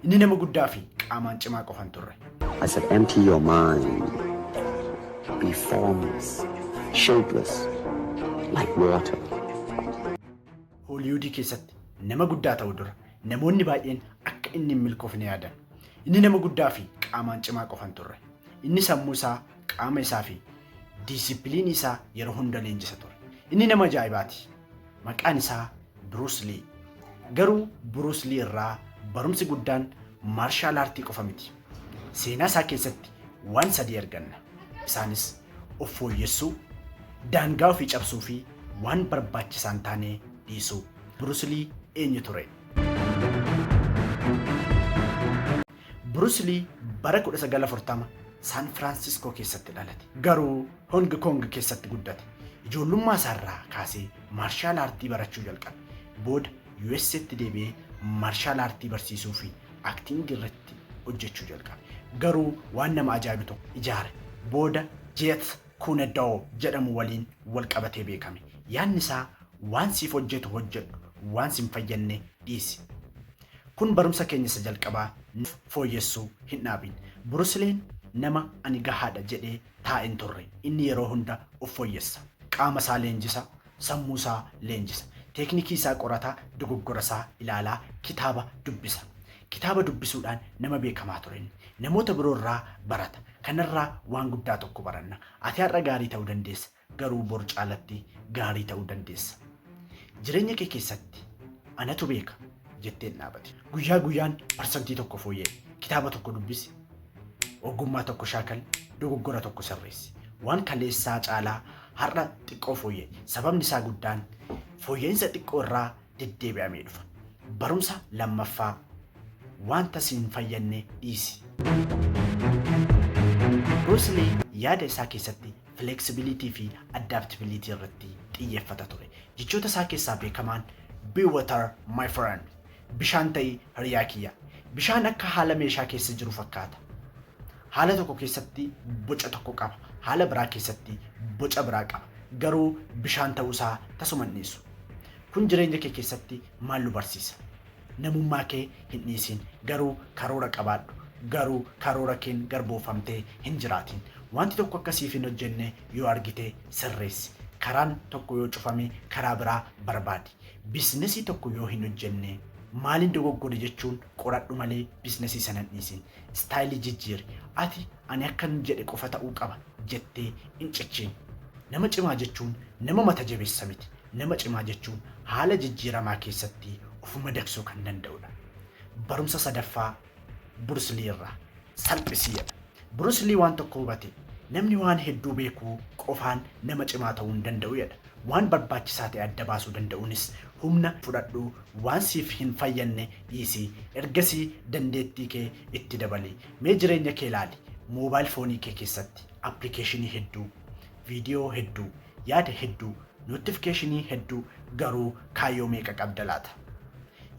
Inni nama guddaa fi qaamaan cimaa qofa hin turre. I said, empty your mind. Be formless, shapeless, like water. Hooliyuudii keessatti nama guddaa ta'uu dura namoonni baay'een akka inni hin milkoofne yaadan. Inni nama guddaa fi qaamaan cimaa qofa hin turre. Inni sammuu isaa, qaama isaa fi diisippiliinii isaa yeroo hunda leenjisa ture. Inni nama ajaa'ibaati. Maqaan isaa Bruce Lee. Garuu Bruce Lee irraa barumsi guddaan maarshaal aartii qofa miti. Seenaa isaa keessatti waan sadii arganna. Isaanis of fooyyessuu, daangaa ofii cabsuu fi waan barbaachisaa hin taane dhiisuu. Bruce Lee eenyu ture? Bruce Lee bara 1940 Saan Firaansiskoo keessatti dhalate. Garuu Hong Kong keessatti guddate. Ijoollummaa isaarraa kaasee maarshaal aartii barachuu jalqabe. Booda USAtti deebi'ee maarshaal aartii barsiisuu fi aktiingii irratti hojjechuu jalqabe. Garuu waan nama ajaa'ibu tokko ijaare. Booda Jeet Kune Do jedhamu waliin wal qabatee beekame. Yaadni isaa waan siif hojjetu hojjedhu, waan si hin fayyadne dhiisi. Kun barumsa keenya isa jalqabaa nuuf fooyyessuu hin dhaabin. Bruce Leen nama ani gahaadha jedhee taa'e hin turre. Inni yeroo hunda of fooyyessa. Qaama isaa leenjisa, sammuu isaa leenjisa. Teeknikii isaa qorata, dogoggora isaa ilaalaa, kitaaba dubbisa. Kitaaba dubbisuudhaan nama beekamaa ture inni. Namoota biroo irraa barata. Kanarraa waan guddaa tokko baranna. Ati har'a gaarii ta'uu dandeessa, garuu bor caalatti gaarii ta'uu dandeessa. Jireenya kee keessatti anatu beeka jettee hin dhaabatin. Guyyaa guyyaan parsantii tokko fooyya'i. Kitaaba tokko dubbisi, ogummaa tokko shaakali, dogoggora tokko sirreessi. Waan kaleessaa caalaa har'a xiqqoo fooyya'i. Sababni isaa guddaan fooyya'insa xiqqoo irraa deddeebi'amee dhufa. Barumsa lammaffaa wanta si hin fayyadne dhiisi. Bruce Lee yaada isaa keessatti flexibility fi adaptability irratti xiyyeeffata ture. Jechoota isaa keessaa beekamaan Be water my friend. Bishaan ta'i hiriyaa kiyya. Bishaan akka haala meeshaa keessa jiru fakkaata. Haala tokko keessatti boca tokko qaba. Haala biraa keessatti boca biraa qaba. Garuu bishaan ta'uu isaa tasuma hin dhiisu. Kun jireenya kee keessatti maal nu barsiisa? Namummaa kee hin dhiisin, garuu karoora qabaadhu. Garuu karoora keen garboofamtee hin jiraatin. Wanti tokko akka siif hin hojjenne yoo argite sirreessi. Karaan tokko yoo cufame karaa biraa barbaadi. Biizinasii tokko yoo hin hojjenne maalin dogoggore jechuun qoradhu malee biizinasii sana hin dhiisin. Istaayilii jijjiiri. Ati ani akkan jedhe qofa ta'uu qaba jettee hin cichiin. Nama cimaa jechuun nama mata jabeessa miti. Nama cimaa jechuun haala jijjiiramaa keessatti of madaqsuu kan danda'udha. Barumsa sadaffaa Bruce Lee irraa salphisii jedha. Bruce Lee waan tokko hubate. Namni waan hedduu beekuu qofaan nama cimaa ta'uu hin danda'u jedha. Waan barbaachisaa ta'e adda baasuu danda'uunis humna fudhadhu, waan siif hin fayyadne dhiisi, ergasii dandeettii kee itti dabali. Mee jireenya kee ilaali. Moobaayil foonii kee keessatti appilikeeshinii hedduu, viidiyoo hedduu, yaada hedduu, noottifikeeshinii hedduu, garuu kaayyoo meeqa qabda laata?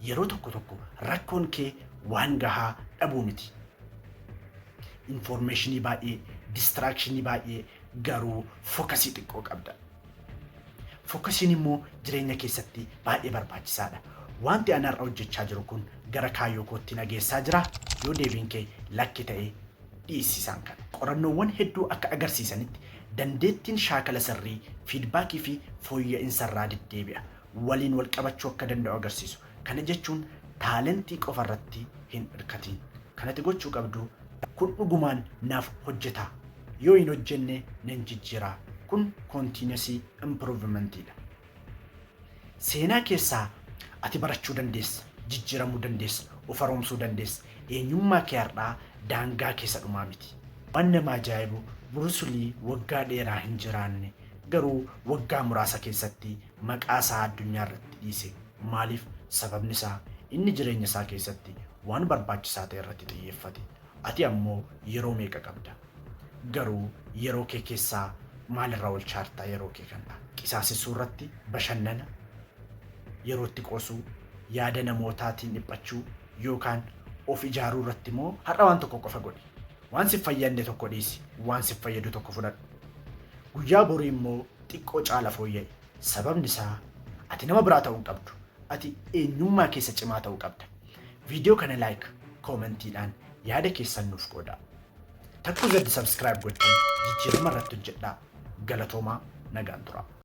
Yeroo tokko tokko rakkoon kee waan gahaa dhabuu miti. Infoormeeshinii baay'ee, distraakshinii baay'ee, garuu fookasii xiqqoo qabda. Fookasiin immoo jireenya keessatti baay'ee barbaachisaadha. Wanti ani har'a hojjechaa jiru kun gara kaayyoo kootti na geessaa jiraa? Yoo deebiin kee lakki ta'e dhiisi isaan kana. Qorannoowwan hedduu akka agarsiisanitti dandeettiin shaakala sirrii, fiidbaakii fi fooyya'insa irraa deddeebi'a. Waliin wal qabachuu akka danda'u agarsiisu. Kana jechuun taalentii qofa irratti hin hirkatiin. Kanati gochuu qabdu kun dhugumaan naaf hojjetaa? Yoo hin hojjenne nan jijjiiraa. Kun continuous improvement dha. Seenaa keessaa ati barachuu dandeessa, jijjiiramuu dandeessa, of haroomsuu dandeessa. Eenyummaa kee har'aa daangaa keessa dhumaa miti. Waan nama ajaa'ibu Bruce Lee waggaa dheeraa hin jiraanne, garuu waggaa muraasa keessatti maqaa isaa addunyaa irratti dhiise. Maaliif? Sababni isaa inni jireenya isaa keessatti waan barbaachisaa ta'e irratti xiyyeeffate. Ati ammoo yeroo meeqa qabda? Garuu yeroo kee keessaa maalirra oolchaarta yeroo kee kana? Qisaasessuu irratti, bashannana, yerootti qoosuu, yaada namootaatiin dhiphachuu yookaan of ijaaruu irratti moo har'a waan tokko qofa godhi. Waan si fayyadne tokko dhiisi, waan si fayyadu tokko fudhadhu. Guyyaa borii immoo xiqqoo caala fooyya'i. Sababni isaa ati nama biraa ta'uu hin qabdu. Ati eenyummaa keessa cimaa ta'uu qabda. Viidiyoo kana like, Koomentiidhaan yaada keessan nuuf qoodaa. Takkuu Zeddi subscribe gochuun jijjiirama irratti hojjedhaa. Galatoomaa, nagaan turaa.